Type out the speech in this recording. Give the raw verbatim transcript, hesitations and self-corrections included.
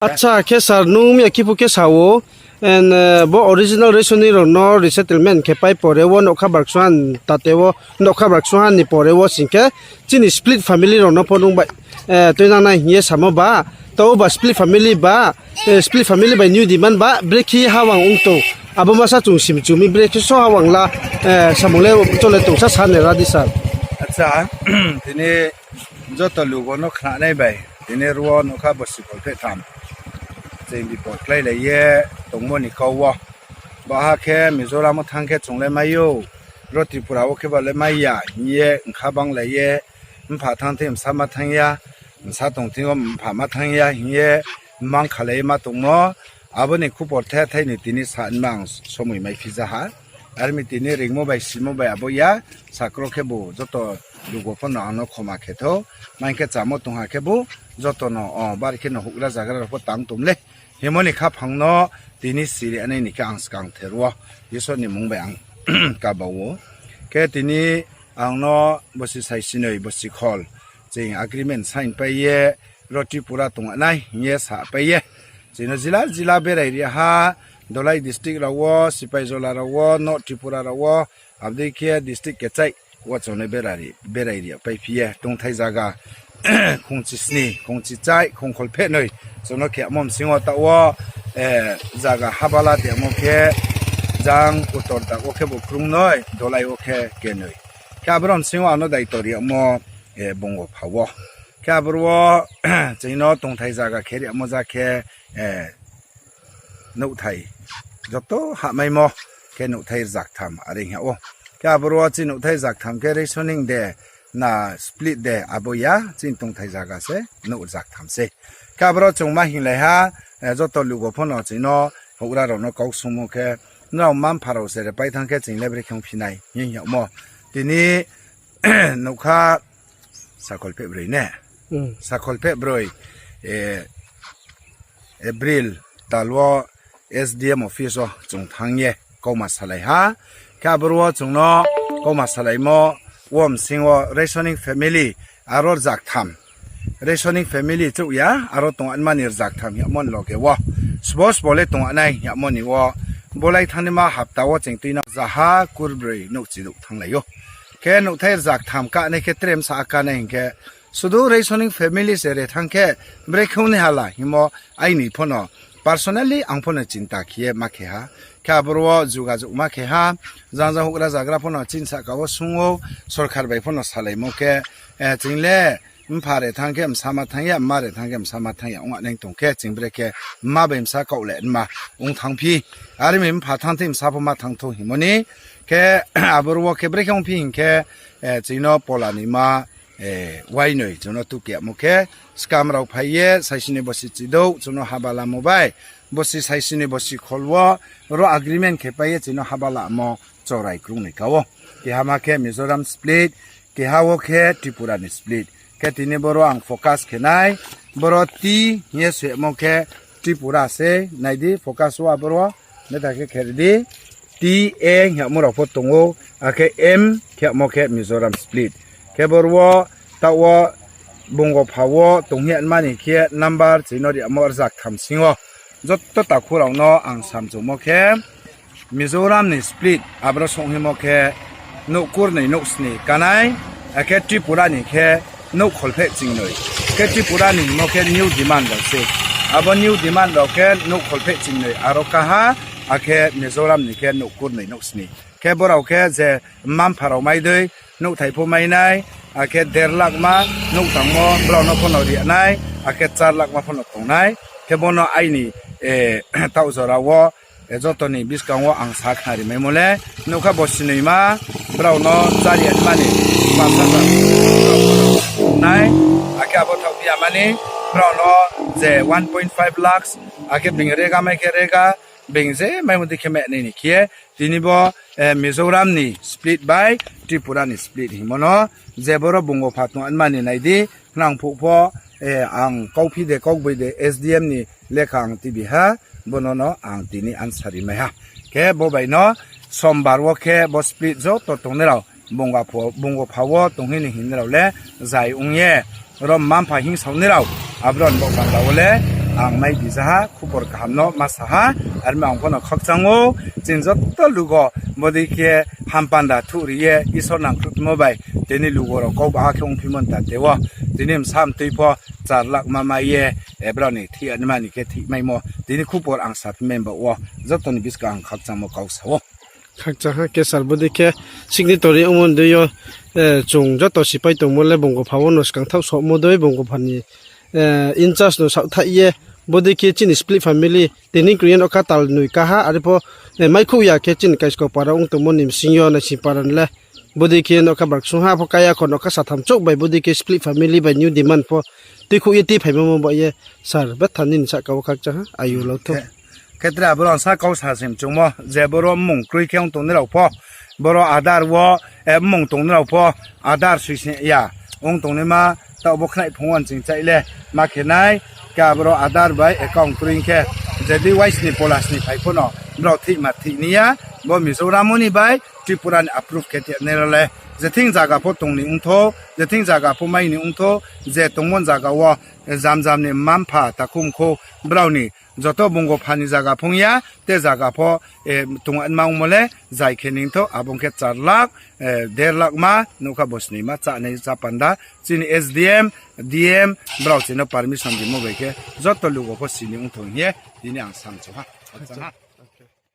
Acha, khe sir, nung mi akhe phu khe sa ou, and, eh, bo original rationing rao no resettlement khe pai pore wo nougkha barksuhan tate wo, nougkha barksuhan ni pore wo sing khe chini split family rao no pho nung bai, eh, tuinang nai hing ye samo ba, taoh ba split family ba, eh, split family bai new demand ba, brekhe hawang ong tong. Abo masa chung sim chu mi brekhe so hawang la, eh, samung le chole tong sa sa ne ra di sir. Acha, tini joto lugo no khnanai bai, tini rwo nougkha bosi kholpheh tham. Ching bipor khlailai ye tongmo ni kau wo. Baha khe Mizoram wo thanng khe chung le mai ou, ro Tripura wo khe ba le mai ya hing ye nkha banglai ye, mpha thanng thing bsa ma thanng ya, bsa tong thing yo mpha ma thanng ya hing ye, mang khalai ye ma tongmo, abo ni khupor the thai ni tini sa nma ang somoi mai phi ja ha. Are mi tini ringmo bai simo bai abo ya, sakro khebu joto lugo pho no ang no khoma khe thou, maing khe chamo tong ha khebu, joto no, o, bari khe no houhgra zagra rao pho tang tom le. Himo ni khaphang no tini siri anai ni khe ang skang ther wo, Isor ni mmung bai ang kaba ou. Khe tini ang no bosi saisinoi, bosi khol, ching agreement sign pai ye, ro Tripura tong nai hing ye sa pai ye. Ching no jila jila berai ri ha, Dholai district rao wo, Sipaijola rao wo, North Tripura rao wo, abo dei khe district kechaih wo chung no berai ri, berai ri pai phi ye, tongthai zaga khongchi sni, khongchi chai, khongkholpheh noi, chung no khe amo bsing wo taoh wo, eh, zaga habala de amo khe, jang utor dak wo khe bo krungnoi, Dholai wo khe kenoi. Khe aboro bsing wo ang no daito ri amo, eh, Bongopha wo. Khe aboro wo, ching no tongthai zaga khe ri amo ja khe, eh, nouhthai joto hahmaimo khe nouhthai rzaktham are hing yag ou. Khe aboro wo chini nouhthai rzaktham khe rationing de, na split de, abo ya, chini tongthai zaga se nouh rzaktham sei. Khe aboro chung ma hinglai ha, eh, joto lugo pho no ching no houhgra rao no kau sungmo khe, nrao mma mpha rao se re pai thanng khe ching le brekhe ongphi nai hing yagmo. Tini nougkha sakholpheh broi ne? Sakholpheh broi, eh, April tal wo S D M office wo chung thanng ye kauma salai ha. Khe aboro wo chung no kauma salaimo wo bsing wo rationing family aro rzaktham. Rationing family chouh ya, aro tong anma ni rzaktham hing yagmo ni loge wo. Sbo sbo le tong anai hing yagmo ni wo. Bolai thanngnaima hapta wo ching tuinang zaha kurbroi nouhchi douh thannglai ou. Khe nouhthai rzaktham kanai khe tre bsa kanai hing khe, sudu rationing family se re thanng khe, brekhe ong nai hala hingmo aini pho no personally ang pho no chinta khe ye ma khe ha. Khe aboro wo jugajug ma khe ha, jang jang houhgra zagra pho no chini sahka wo sung ou, sorkar bai pho no salaimo khe, eh, ching le mpha re thanng khe bsa ma thanng ya, mma re thanng khe bsa ma thanng ya ong nai tong khe, ching brekhe mma bai bsa kaoh le nma ong thanng phi. Are mi mpha thanng thing bsa pho ma thanng thou hingmo ni. Khe aboro wo khe brekhe ongphi hing khe, eh, ching no pola ni ma, eh, wainoi chung no tuke yagmo khe, skam rao phai ye saisini bosi chidouh chung no haba lamo bai, bosi saisini bosi khol wo ro agreement khe pai ye ching no haba lamo chorai krungnoi ka ou. Keha ma khe Mizoram split, keha wo khe Tripura ni split. Khe tini boro ang focus khe nai, boro T hing ye soimo khe Tripura se, nai di focus wo aboro, betha khe khe ri di, T A hing yagmo rao pho tong ou, akhe M hing yagmo khe Mizoram split. Khe boro wo, taoh wo, Bongopha wo tong hing yagma ni khe number ching no ri yagmo rzaktham sing ou. Joto takhu rao no ang samchungmo khe, Mizoram ni split aboro song hingmo khe nouh kurnoi nouh sni kanai, akhe Tripura ni khe nouh kholpheh chingnoi. Khe Tripura ni hingmo khe new demand rao se. Abo new demand rao khe nouh kholpheh chingnoi aro kaha, akhe Mizoram ni khe nouh kurnoi nouh sni. Khe borao khe je mma mpha rao mai dei, nouhthai pho mai nai, akhe der lakh ma nouh tangmo brao no pho no ri nai, akhe char lakh ma pho no tong nai. Khe bo no aini, eh, taoh jora wo, eh, joto ni buskang wo ang sa khnari maimo le, nougkha bo sinoima, brao no chari anma ni, pasa nai, akhe abo thaoh phi ya mani, brao no je one point five lakhs, akhe being rega mai khe rega, being je maimo dei khe mai nai ni khe, tini bo, eh, Mizoram ni split bai Tripura ni split hingmo no, je boro Bongopha tong anma ni nai di, khnang phuh pho, eh, ang kauphi de, kaugbai de, S D M ni lekha ang tibi ha, bono no ang tini answer ri mai ha. Khe bo bai no Sombar wo khe bo split joto tongnai rao, Bongopha, Bongopha wo tong hini hingnai rao le, zai ong ye, ro mma mpha hingsaonai rao, aboro ni bo panda wo le, Ang mai bijaha, khupor kaham no ma sa ha, armi ang pho no khakchang ou, chini joto lugo bodei khe hampanda thuh ri ye Isor nangkhruhmo bai, tini lugo rao kau baha khe ongphimo ta tei wo, tini bsa mtui pho char lakh ma mai ye, brao ni thih ya nima ni khe thih maimo, tini khupor ang saphi mai ba wo, joto ni buskang ang khakchangmo kau sa ou. Khakchang ha khe sir, bodei khe signatory ongmo ni dei yo, chung joto sipai tongmo le bungopha wo no skang thaoh sohmo dei bungopha ni in charge no saohthaih ye, bodei khe chini split family tini kroi ye nokha tal noi ka ha, are pho maikhouh ya khe chini Kaiskau para ong tongmo ni bsing yo Naising para ni le bodei khe nokha barksung ha pho kaya kho, nokha satham chouh bai bodei khe split family bai new demand pho tuikhouh ye tuiphaimo mo ba ye sir, betha nini sahka wo khakchang ha, ayu lau thou. Khe tre aboro ang sa kau sa sim chungmo, je boro mmung kroi khe ong tongnai rao pho, boro Aadhaar wo, mmung tongnai rao pho, Aadhaar sui sing ya ong tongnaima, taoh bo khnai phung wo nching chai le ma khe nai, khe aboro Aadhaar bai account kroi khe, je dei waisni polasni phai pho no, brao thihma thih ni ya, bo Mizoram wo ni bai Tripura ni approve khe thih nai rao le, je thing zaga pho tong ni ongthou, je thing zaga pho mai ni ongthou, je tongmo zaga wo, jam jam ni mma-mpha, takhu-mkhu, brao ni joto bungopha ni zaga phung ya, te zaga pho, tong nma ongmo le, zai khe ningthou, abo ong khe char lakh, der lakh ma, nokha bo snima chánai chá panda, chini S D M, D M, brao chini permission rimo bai khe, joto lugo pho sini ongthou hing ye, tini ang samchu ha.